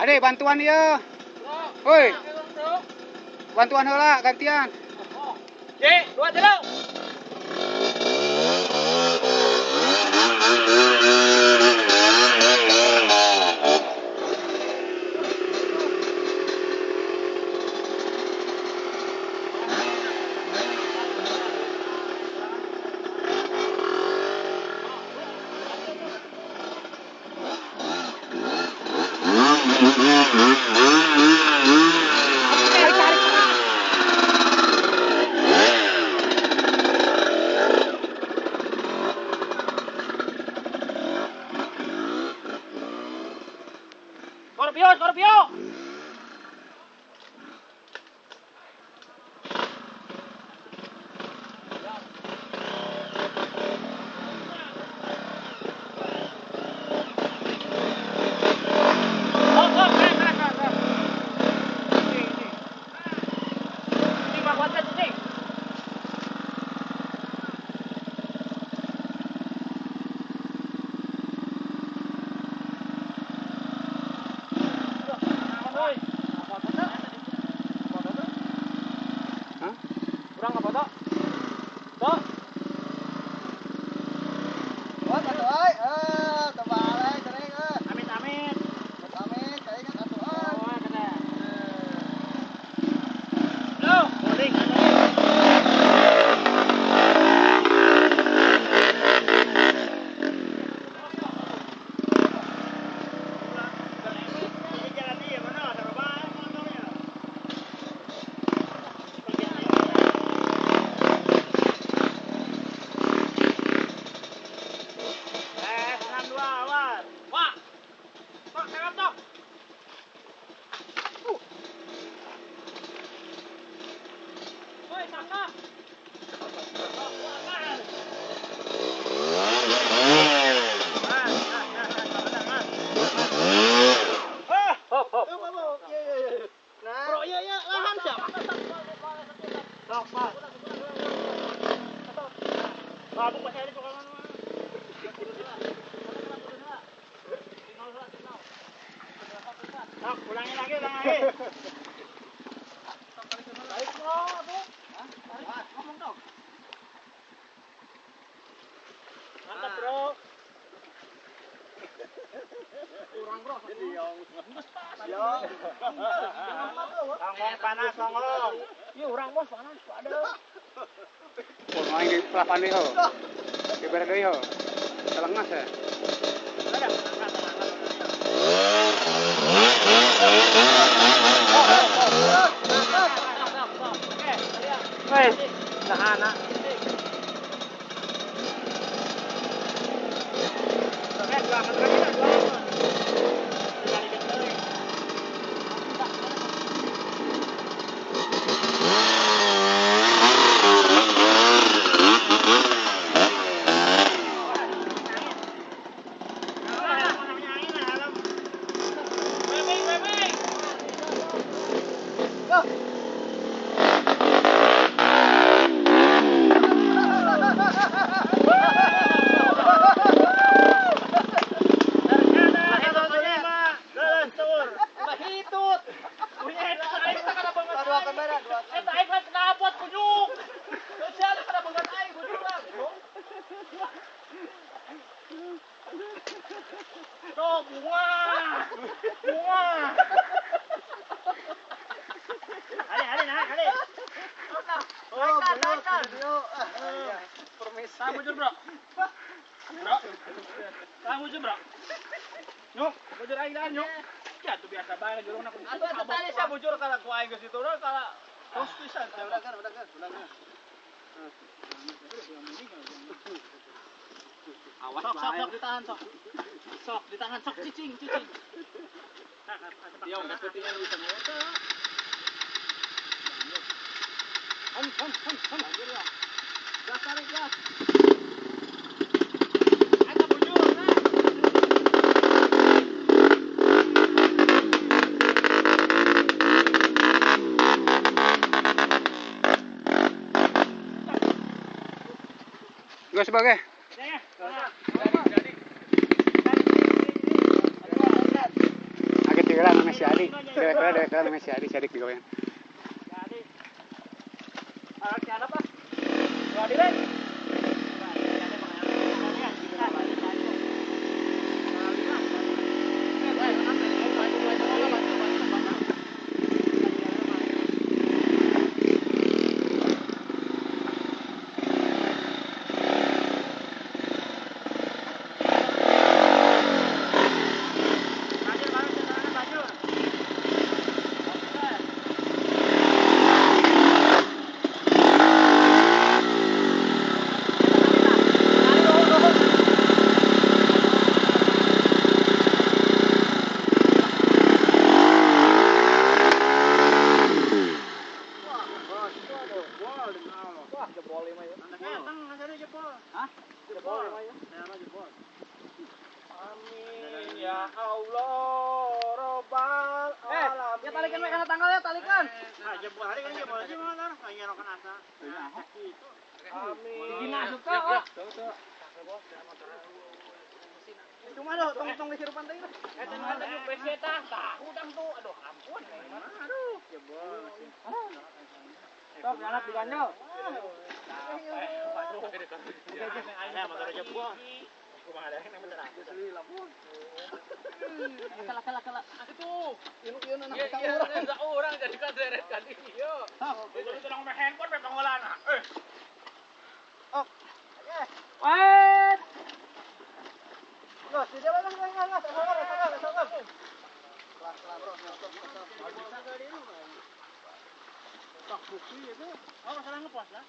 Ade bantuan ya. Woi. Bantuan heula gantian. Ye, dua telu. Scorpio, Scorpio. Kurang apa toh? Toh? Wah, atuh euy. Eh, teu balik cering euy. Amit amit. Amit, cering atuh euy. Oh, kena. Loh, guling. Ulangi lagi, ulangi lagi. Tarik bro, Bu. Tarik, ngomong dong. Mantap, bro. Kurang, bro. Ngomong panas, ngomong. Iya, urang bos panas, ada. Oh, main di pelapan deui ho. Di bare deui ho. Telengas ya. Woi, tahan nak. Oke, dua lagi, dua. Bunga, bunga. Ale, ale, naik, ale. Oh, video. Permisi. Saya bujur, bro. Bro. Saya bujur, Bro. Nyuk, bujur aing daan nyuk. Ya tuh biasa bae jurungna kudu. Atuh atuh tadi sia bujur kalau ku aing geus itu urang kalau terus pisan. Udah kan, udah kan, udah kan. Awas sok, sok, sok ditahan sok. Sok ditahan sok cicing, cicing. Iya, enggak putihnya bisa ngomong. Ham, ham, ham, ham. Gas tarik gas. Eta bujur nah. Gas sebagai. Agak tiga lah si Ali. Dewek lah si Ali, si Ali digoyang. Amin ya Allah robbal alamin. Ya talikan we kana tanggal ya talikan. Nah, jebol hari kan jebol aja mah tar, ngerokan asa. Amin. Dina suka. Cuma doh tong-tong di sirupan teh. Eta nu ada PC tah, tah hudang tuh. Aduh, ampun. Aduh, jebol. Sok anak diganjol. Motor jebol. Kumaha ada yang bener aku. Kala kala kala. Itu. Ieu anak ka urang jadi kaderet kan ieu. Itu tenang mah handphone pe pangolana. Eh. Ok. Wait. Los, di jalan gas gas gas, sabar sabar sabar. Pelan-pelan bro, stop stop. Sok bukti itu. Oh, masalah ngepos lah.